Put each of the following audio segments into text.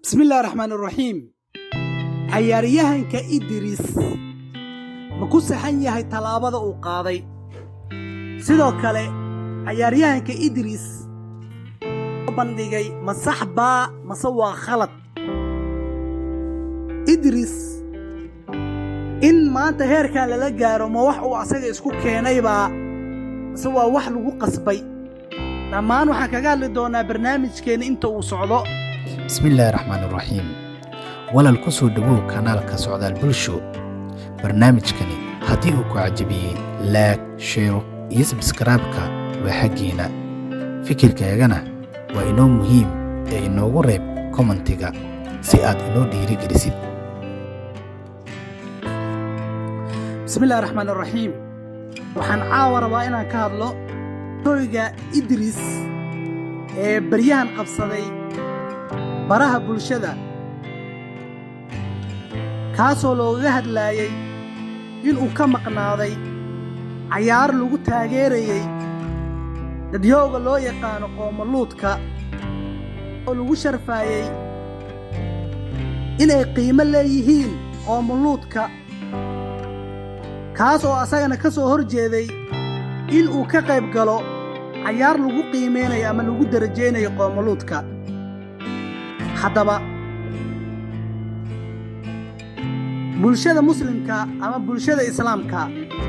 Bismillahi raxmaan raxiim. Cayaaryahanka Idris ma ku saxan yahay tallaabada uu qaaday? Sidoo kale, cayaaryahanka Idris bandhigay ma sax baa mase waa khalad? Idris in maanta heerkan lala gaaro, ma wax uu asaga isku keenaybaa mase waa wax lagu qasbay? Dhammaan waxaan kaga hadli doonaa barnaamijkeenna inta uu socdo. Bismillaahi raxmaan raxiim. Walaal, ku soo dhowow kanaalka Socdaal Bulsho. Barnaamijkani haddii uu ku cajabiyey, like, share iyo subscribe-ka waa xaggiina. Fikirkaagana waa inoo muhiim ee inoogu reeb comment-iga si aad inoo dhiirigelisid. Bismillahi raxmaan raxiim. Waxaan caawa rabaa inaan ka hadlo toyga Idris ee baryahan qabsaday baraha bulshada, kaasoo loogaga hadlaayey inuu ka maqnaaday cayaar lagu taageerayey dadyooga loo yaqaano qoomaluudka, oo lagu sharfaayey inay qiimo leeyihiin qoomaluudka, kaas oo asagana ka soo hor jeeday inuu ka qayb galo cayaar lagu qiimeynayo ama lagu darajaynayo qoomaluudka. Haddaba, bulshada muslimka ama bulshada islaamka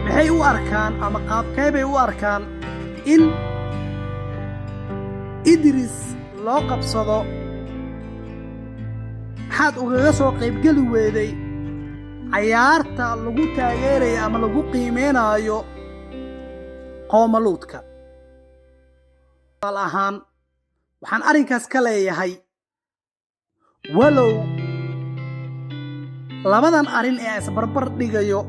maxay u arkaan ama qaabkee bay u arkaan in Idris loo qabsado "Maxaad ugaga soo qaybgeli weeday cayaarta lagu taageerayo ama lagu qiimeynaayo qoomaluudka?" Ahaan waxaan arrinkaas ka leeyahay, walow labadan arrin ee isbarbar dhigayo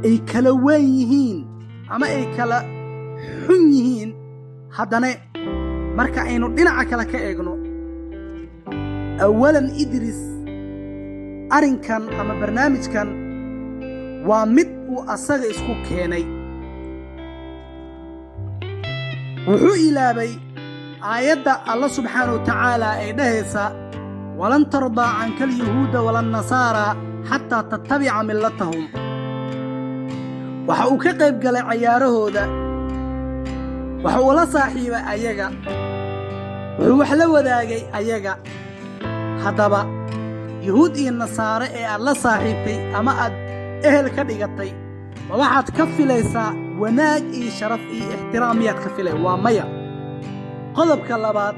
ay kala weyn yihiin ama ay kala xun yihiin, haddana marka aynu dhinaca kale ka eegno, awalan Idris arrinkan ama barnaamijkan waa mid uu asaga isku keenay. Wuxuu ilaabay aayadda Alla subxaana wa tacaala ee dhahaysa: "Walan tardaa canka alyahuuda walannasaara xataa tattabica millatahum." Waxa uu ka qayb galay cayaarahooda, waxa uu la saaxiibay ayaga, wuxuu wax la wadaagay ayaga. Haddaba, yuhuud iyo nasaare ee aad la saaxiibtay ama aad ehel ka dhigatay, ma waxaad ka filaysaa wanaag iyo sharaf iyo ixtiraam? Miyaad ka filay? Waa maya. Qodobka labaad,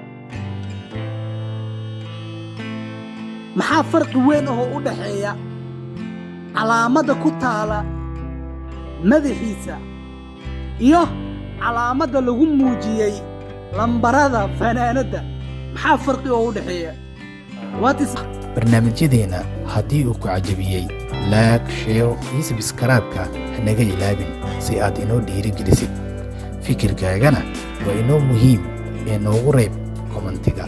maxaa farqi weyn ahoo u dhaxeeya calaamadda ku taala madaxiisa iyo calaamadda lagu muujiyey lambarada fanaanadda? Maxaa farqi oo u dhexeeya? Barnaamijyadeenna haddii uu ku cajabiyey, like, share iyo subscribe-ka hanaga ilaabin si aad inoo dhiirigelisid. Fikirkaagana waa inoo muhiim ee noogu reeb comment-iga.